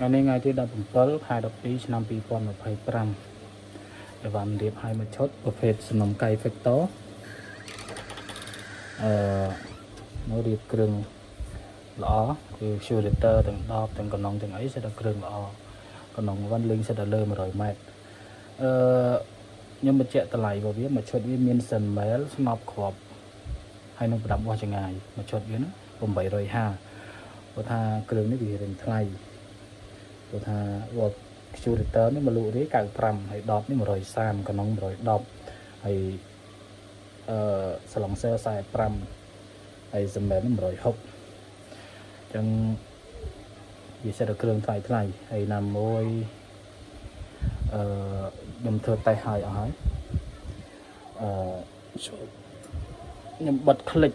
ថ្ងៃនេះថ្ងៃទី17ខែ12ឆ្នាំ2025អីវ៉ាន់រៀបឲ្យមួយឈុតប្រភេទសំណុំកៃ Factor អឺនៅរៀបគ្រឿងល្អគឺ curator ទាំង10ទាំងកណុងទាំងអីសិតតែគ្រឿងល្អកណុងវ៉ាន់លេងសិតតែលើ100ម៉ែត្រអឺខ្ញុំបញ្ជាក់តម្លៃរបស់វាមួយឈុតវាមានសិនមែលស្នប់គ្រាប់ហើយនឹងប្រដាប់វាស់ចងាយមួយឈុតវាហ្នឹង850ព្រោះថាគ្រឿងនេះវារៀងថ្លៃ ព្រោះថាវត្ត curator នេះមកលក់រាយ95ហើយ10នេះ130កណុង110ហើយអឺសឡុងសែ45ហើយសម្រាប់នេះ160អញ្ចឹងវាសិតតែគ្រឿងថ្លៃថ្លៃហើយណាមួយអឺខ្ញុំធ្វើតេស្តឲ្យអស់ហើយអឺខ្ញុំបិទคลิก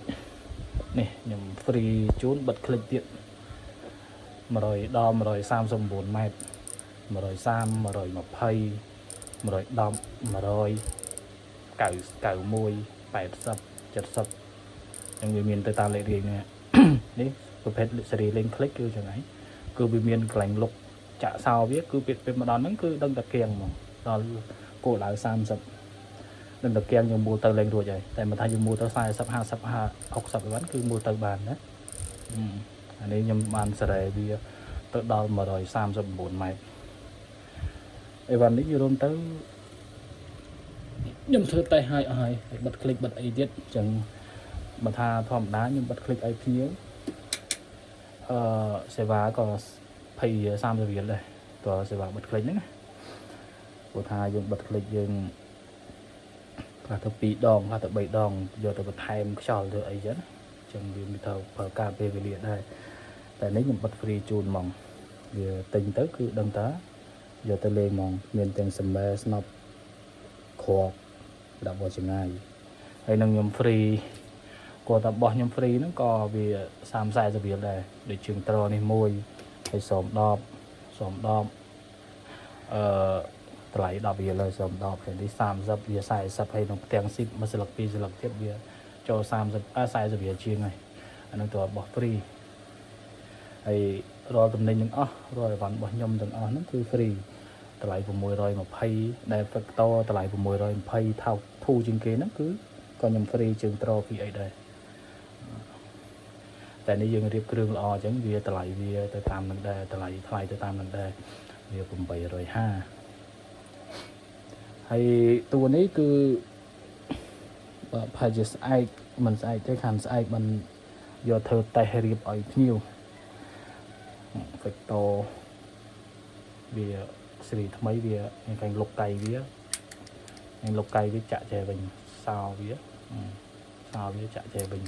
នេះខ្ញុំ free ជូនបិទคลิกទៀត100ដល់139ម៉ែត្រ130 120 110 100 91 80 70អញ្ចឹងវាមានទៅតាមលេខរៀងនេះ នេះប្រភេទសេរីលេងคลิกគឺចឹងហើយគឺវាមានកន្លែងលុកចាក់សោវាគឺពេលពេលមកដល់ហ្នឹងគឺដឹងតែគៀងហ្មងដល់គោលដៅ30ដឹងតែគៀងយើងមូលទៅលេងរួចហើយតែមិនថាយើងមូលទៅ40 50 60បានគឺមូលទៅបានណាអានេះខ្ញុំបានសេរីវាទៅដល់139ម៉ែត្រអីវ៉ាន់នេះយល់ទៅខ្ញុំធ្វើតេស្តឲ្យអស់ហើយហើយបិទคลิกបិទអីទៀតអញ្ចឹងបើថាធម្មតាខ្ញុំបិទคลิกឲ្យភ្ញៀវអឺសេវាក៏20 30រៀលដែរតើសេវាបិទคลิกហ្នឹងណាព្រោះថាយើងបិទคลิกយើងខ្លះទៅ2ដងខ្លះទៅ3ដងយកទៅបន្ថែមខ្យល់ទៅអីចឹងណាអញ្ចឹងវាមានទៅប្រើការពេលវេលាដែរតែនេះខ្ញុំបិទ free ជូនហ្មងវាទិញទៅគឺដឹងតាយកទៅលេងហ្មងមានទាំងសម្មែស្នប់គ្រាប់ដាក់បោះចម្ងាយហើយនឹងខ្ញុំ free គាត់តែបោះខ្ញុំ free ហ្នឹងក៏វា30 40រៀលដែរដូចជើងត្រនេះមួយហើយសូម10សូម10អឺតម្លៃ10រៀលហើយសូម10ហើយនេះ30វា40ហើយក្នុងផ្ទាំងស៊ីបមួយស្លឹកពីរស្លឹកទៀតវាចូល30អឺ40រៀលជាងហើយអាហ្នឹងទៅបោះ free ហើយរាល់តំណែងទាំងអស់រាល់អីវ៉ាន់របស់ខ្ញុំទាំងអស់ហ្នឹងគឺ free តម្លៃ620ដែល Factor តម្លៃ620ថោកធូរជាងគេហ្នឹងគឺក៏ខ្ញុំ free ជើងត្រពីអីដែរតែនេះយើងរៀបគ្រឿងល្អអញ្ចឹងវាតម្លៃវាទៅតាមនឹងដែរតម្លៃថ្លៃទៅតាមនឹងដែរវា850ហើយតួនេះគឺបើប្រហែលជាស្អែកមិនស្អែកទេខាងស្អែកមិនយកធ្វើតេស្តរៀបឲ្យភ្ញៀវ Factor វាសេរីថ្មីវាខាងលុកកៃវាខាងលុកកៃវាចាក់ចេះវិញសោវាសោវាចាក់ចេះវិញ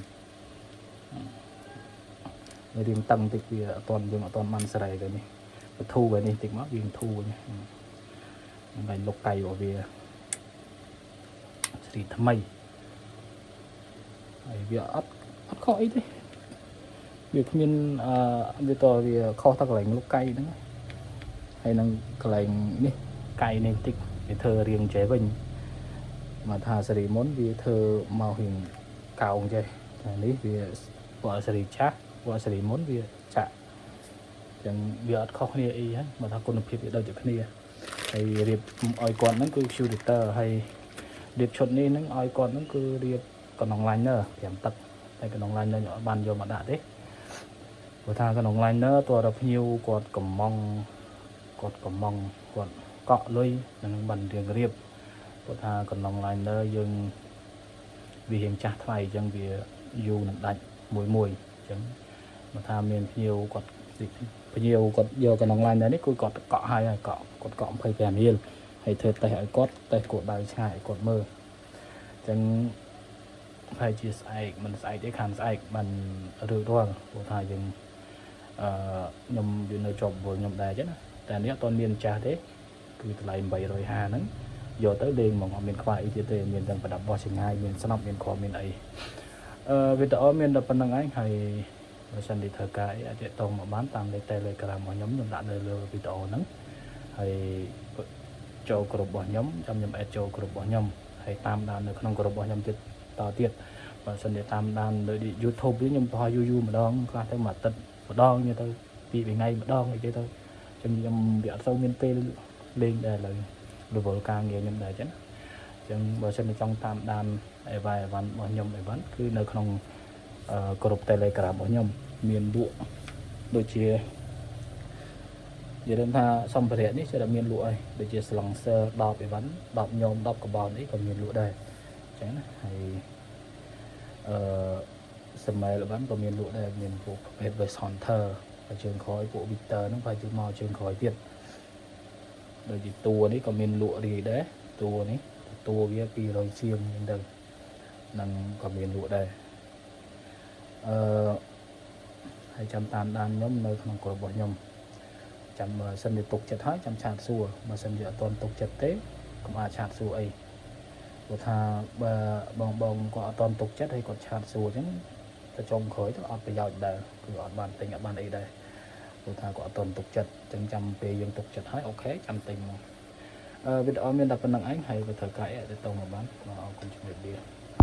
រៀងតឹងតិចវាអត់ទាន់យើងអត់ទាន់បានសេរីទៅនេះបធូរនេះតិចមកវាធូរវិញហ្នឹងលុកកៃរបស់វាសេរីថ្មីហើយវាអត់អត់ខុសអីទេវាគ្មានអឺវាតវាខុសតែកន្លែងលុកកៃហ្នឹងហើយនឹងកន្លែងនេះកៃនេះបន្តិចវាធ្វើរៀងចេះវិញមកថាសេរីមុនវាធ្វើមករៀងកោងចេះតែនេះវាពណ៌សេរីចាស់ពណ៌សេរីមុនវាចាក់អញ្ចឹងវាអត់ខុសគ្នាអីហ្នឹងមកថាគុណភាពវាដូចតែគ្នាហើយរៀបឲ្យគាត់ហ្នឹងគឺ curator ហើយរៀបឈុតនេះហ្នឹងឲ្យគាត់ហ្នឹងគឺរៀបកណ្ដុង liner 5ទឹកតែកណ្ដុង liner ខ្ញុំអត់បានយកមកដាក់ទេព្រោះថាកណ្ដុង liner តើដល់ភ្ញៀវគាត់កំងគាត់កំងគាត់កក់លុយនឹងបានរៀងរៀបព្រោះថាកណ្ដុង liner យើងវារៀងចាស់ថ្លៃអញ្ចឹងវាយូរនឹងដាច់មួយមួយអញ្ចឹងមកថាមានភ្ញៀវគាត់ភ្ញៀវគាត់យកកណ្ដុង liner នេះគឺគាត់កក់ហើយហើយកក់គាត់កក់25រៀលហើយធ្វើតេស្តឲ្យគាត់តេស្តគោលដៅឆ្ងាយឲ្យគាត់មើលអញ្ចឹងប្រហែលជាស្អែកមិនស្អែកទេខាងស្អែកបានរួចរាល់ព្រោះថាយើងអឺខ្ញុំវានៅជាប់វល់ខ្ញុំដែរអញ្ចឹងណាតែនេះអត់ទាន់មានម្ចាស់ទេគឺតម្លៃ850ហ្នឹងយកទៅលេងហ្មងអត់មានខ្វះអីទៀតទេមានទាំងប្រដាប់បោះចងាយមានស្នប់មានគ្រាប់មានអីអឺវីដេអូមានតែប៉ុណ្្នឹងឯងហើយបើសិនជាធ្វើការអីអាចទាក់ទងមកបានតាមលេខ Telegram របស់ខ្ញុំខ្ញុំដាក់នៅលើវីដេអូហ្នឹងហើយចូលក្រុមរបស់ខ្ញុំចាំខ្ញុំ add ចូលក្រុមរបស់ខ្ញុំហើយតាមដាននៅក្នុងក្រុមរបស់ខ្ញុំទៀតតទៀតបើសិនជាតាមដានលើ YouTube នេះខ្ញុំបង្ហោះយូរយូរម្ដងខ្លះទៅមួយអាទិត្យម្ដងទៅពីរថ្ងៃម្ដងអីទៅ ចឹងខ្ញុំវាអត់សូវមានពេលលេងដែរឥឡូវរវល់ការងារខ្ញុំដែរចឹងណាចឹងបើសិនជាចង់តាមដានអីវ៉ាអីវ៉ាន់របស់ខ្ញុំអីវ៉ាន់គឺនៅក្នុងអឺក្រុម Telegram របស់ខ្ញុំមានលក់ដូចជានិយាយថាសម្ភារៈនេះចេះតែមានលក់ហើយដូចជា silencer 10អីវ៉ាន់10ញោម10កបោននេះក៏មានលក់ដែរចឹងណាហើយអឺសម័យអីវ៉ាន់ក៏មានលក់ដែរមានពួកប្រភេទ West Hunter ហើយជើងក្រោយពួក Victor ហ្នឹងប្រហែលជាមកជើងក្រោយទៀតដូចជាតួនេះក៏មានលក់រាយដែរតួនេះតួវា200ជាងអញ្ចឹងទៅនឹងក៏មានលក់ដែរអឺហើយចាំតាមដានខ្ញុំនៅក្នុងក្រុមរបស់ខ្ញុំចាំបើសិនជាទុកចិត្តហើយចាំ chat សួរបើសិនជាអត់ទាន់ទុកចិត្តទេកុំអាច chat សួរអីព្រោះថាបើបងបងគាត់អត់ទាន់ទុកចិត្តហើយគាត់ chat សួរអញ្ចឹងទៅចុងក្រោយទៅអត់ប្រយោជន៍ដែរគឺអត់បានទិញអត់បានអីដែរព្រោះថាគាត់អត់ទាន់ទុកចិត្តអញ្ចឹងចាំពេលយើងទុកចិត្តហើយ OK ចាំទិញមកអឺវីដេអូមានតែប៉ុណ្្នឹងឯងហើយបើត្រូវការអីអាចទៅមកបានបាទអរគុណជំរាបលា។